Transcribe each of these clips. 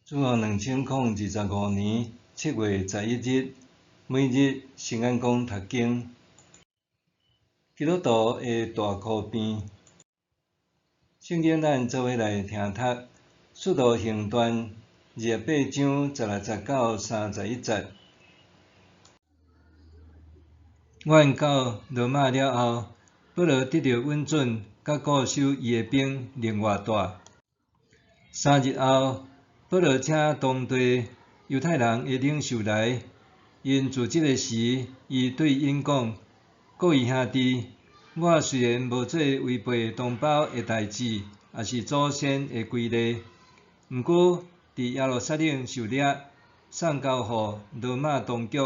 主後2025年7月11日，每日聖言講讀經。基督徒的大箍邊，聖經咱做伙來聽讀，使徒行傳28章16節到31節。阮到羅馬了後，保羅得著允准，佮固守伊的兵另外蹛。3日後，保羅請當地猶太人的領袖來，𪜶聚集的時，伊對𪜶講：各位兄弟，我雖然無做違背同胞的代誌，抑是祖先的規例，毋過佇耶路撒冷受掠，送交予羅馬當局。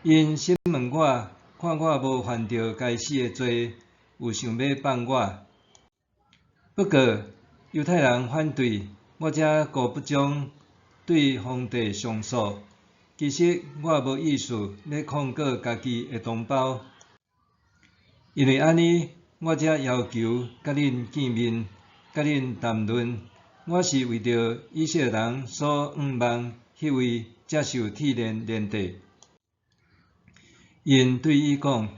𪜶審問我，看我無犯著該死的罪，有想欲放我。不過猶太人反對，我才顧不將對皇帝上訴。其實我無意思欲控告家己的同胞，因為按呢，我才要求佮恁見面，佮恁談論。我是為著以色列人所向望彼位接受鐵鏈連帶。𪜶對伊講：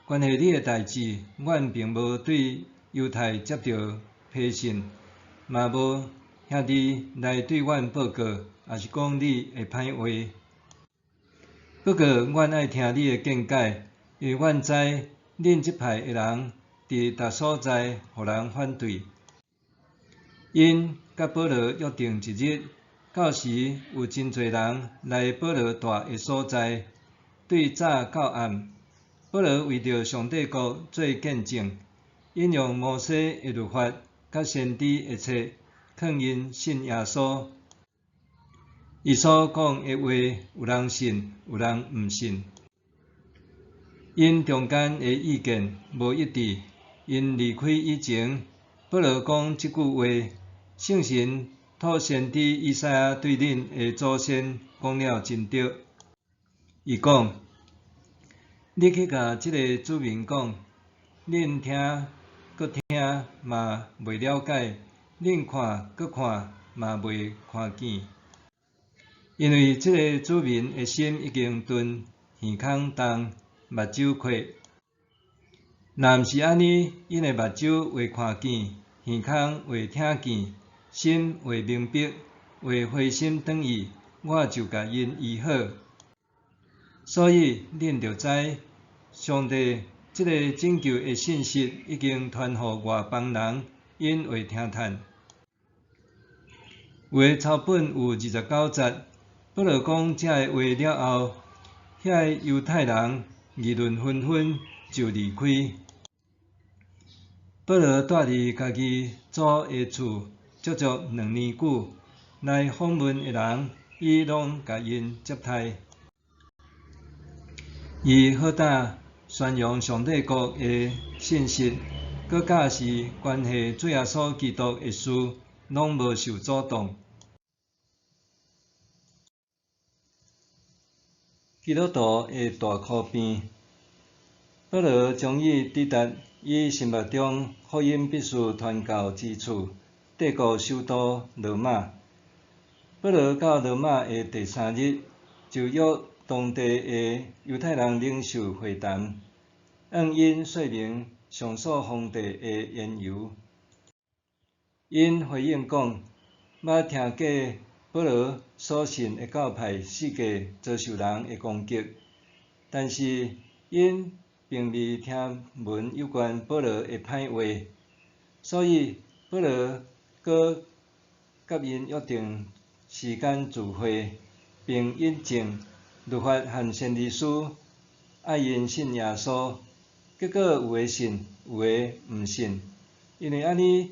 關係你的代誌，阮並無對猶太接著批信，嘛無兄弟來對阮報告，抑是講你的歹話。不過，阮愛聽你的見解，因為阮知恁這派的人佇逐所在予人反對。𪜶佮保羅約定一日，到時有真濟人來保羅蹛的所在，對早到暗，保羅為著上帝國做見證，引用摩西的律法佮先知的冊，勸𪜶信耶穌。伊所講的話，有人信，有人毋信。𪜶中間的意見無一致。𪜶離開以前，保羅講這句話：聖神託先知以賽亞對恁的祖先講了真著。伊講：你去共這个子民講，恁聽閣聽嘛袂了解，恁看閣看嘛袂看見。因為這个子民的心已經鈍，耳孔重，目睭缺。若毋是按呢，𪜶的目睭會看見，耳孔會聽見，心會明白，會回心轉意，我就共𪜶醫好。所以恁著知，上帝這个拯救的信息已經傳予外邦人，𪜶會聽見。有的抄本有29節。保羅講這个話了後，遐个猶太人議論紛紛，就離開。保羅蹛佇家己祖的厝足足2年久，來訪問的人，伊攏共𪜶接待。伊好膽宣揚上帝國的信息，閣教示關係主耶穌基督的事，攏無受阻擋。基督徒的大箍邊，保羅終於抵達伊心目中福音必須傳到之處——帝國首都羅馬。保羅到羅馬的第三日，就約當地的猶太人領袖會談，向𪜶說明上訴皇帝的緣由。𪜶回應講，捌聽過保羅所信的教派四界遭受人的攻擊，但是𪜶並未聽聞有關保羅的歹話，所以保羅閣佮𪜶約定時間聚會，並引證律法和先知書，愛𪜶信耶穌。結果有的信，有的毋信。因為按呢，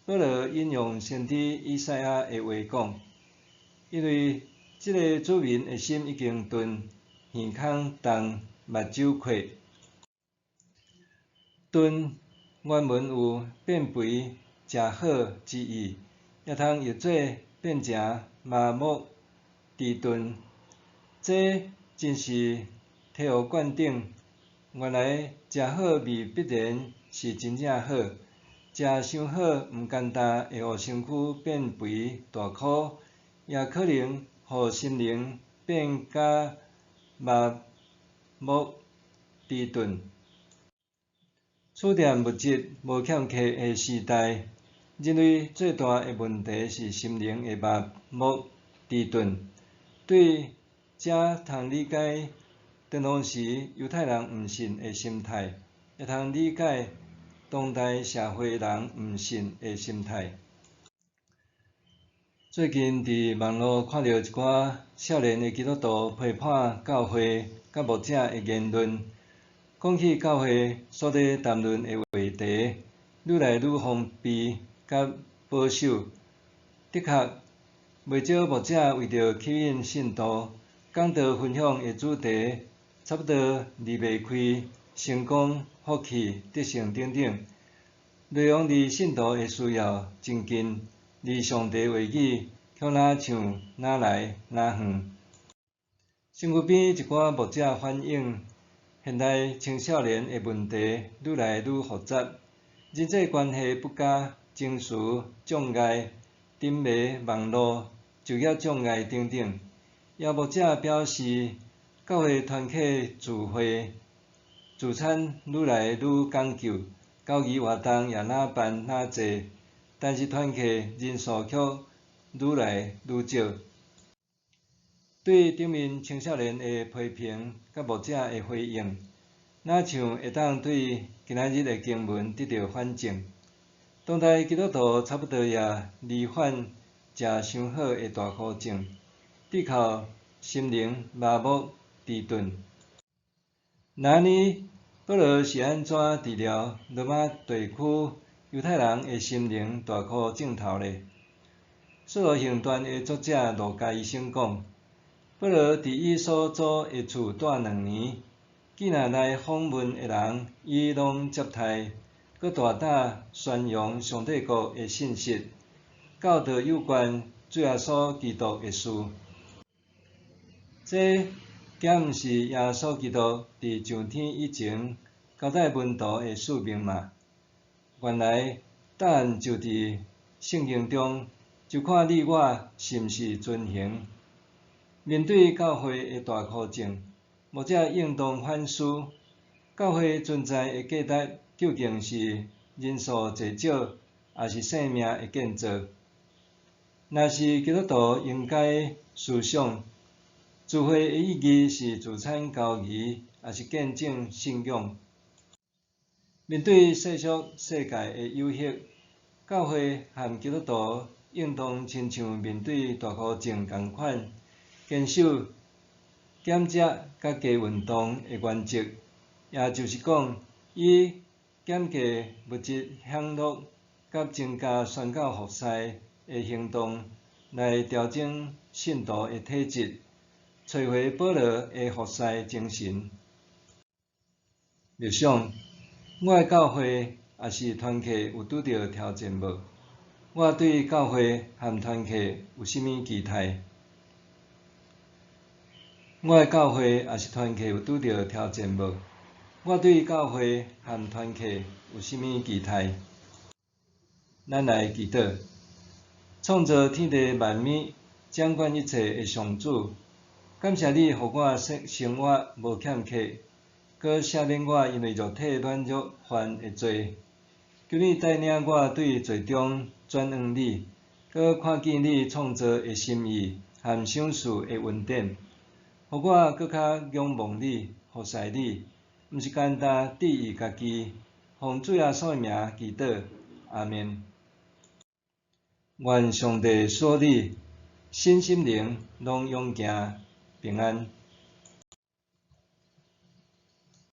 保羅引用先知以賽亞的話講：因為這个子民的心已經鈍，耳孔重，目睭缺。鈍原文有變肥、食好之意，也通譯做變成麻木、遲鈍。這真是醍醐灌頂。原來食好味必然是真正好，食傷好，毋干焦會予身軀變肥大箍，也可能予心靈變甲麻木遲鈍。處佇物質無欠缺的時代，人類最大的問題是心靈的麻木遲鈍。對這通理解當時猶太人毋信的心態，也通理解當代社會人毋信的心態。最近佇網路看著一寡少年的基督徒批判教會佮牧者的言論，講起教會所咧談論的話題，愈來愈封閉佮保守。的確，袂少牧者為著吸引信徒，講道分享的主題差不多離袂開成功、福氣、得勝等等，內容離信徒的需要真近，離上帝話語卻若像若來若遠。身軀邊一寡牧者反映，現代青少年的問題愈來愈複雜，人際關係不佳、情緒障礙、沉迷網路、就業障礙等等。也牧者表示，教會團契聚會、聚餐愈來愈講究，交誼活動也若辦若濟，但是團契人數卻愈來愈少。對頂面青少年的批評佮牧者的回應，若像會當對今仔日的經文得著反證。當代基督徒差不多也罹患食傷好的大箍症，致予心靈麻木遲鈍。那按呢，保羅是按怎治療羅馬地區猶太人的心靈大箍症頭呢？使徒行傳的作者路加醫生講，保羅佇以弗所的厝蹛2年，見若來訪問的人，伊攏接待，閣大膽宣揚上帝國的信息，教導有關主耶穌基督的事。這敢毋是耶穌基督佇上天以前交代門徒的使命嗎？原來答案就佇聖經中，就看你我是毋是遵行。面對教會的大箍症，牧者應當反思，教會存在的價值究竟是人數濟少，抑是生命的建造？若是基督徒應該思想，聚會的意義是聚餐交誼，抑是見證信仰？面對世俗世界的誘惑，教會和基督徒應當親像面對大箍症仝款，堅守減食佮加運動的原則，也就是講，以減低物質享樂佮增加宣教服侍的行動來調整信徒的體質，揣回保羅的服侍精神。默想，我的教會抑是團契有拄著挑戰無？我對教會和團契有啥物期待？我的教會抑是團契有拄著挑戰無？我對教會和團契有啥物期待？咱來祈禱，創造天地萬物、掌管一切的上主，感謝你予我生活無欠缺，閣赦免我因為肉體軟弱犯的罪。求你帶領我對罪中轉向你，閣看見你創造的心意和賞賜的恩典，予我閣較仰望你、服侍你，毋是干焦注意家己。奉主耶穌的名祈禱，阿們。願上帝賜你身心靈攏勇健平安。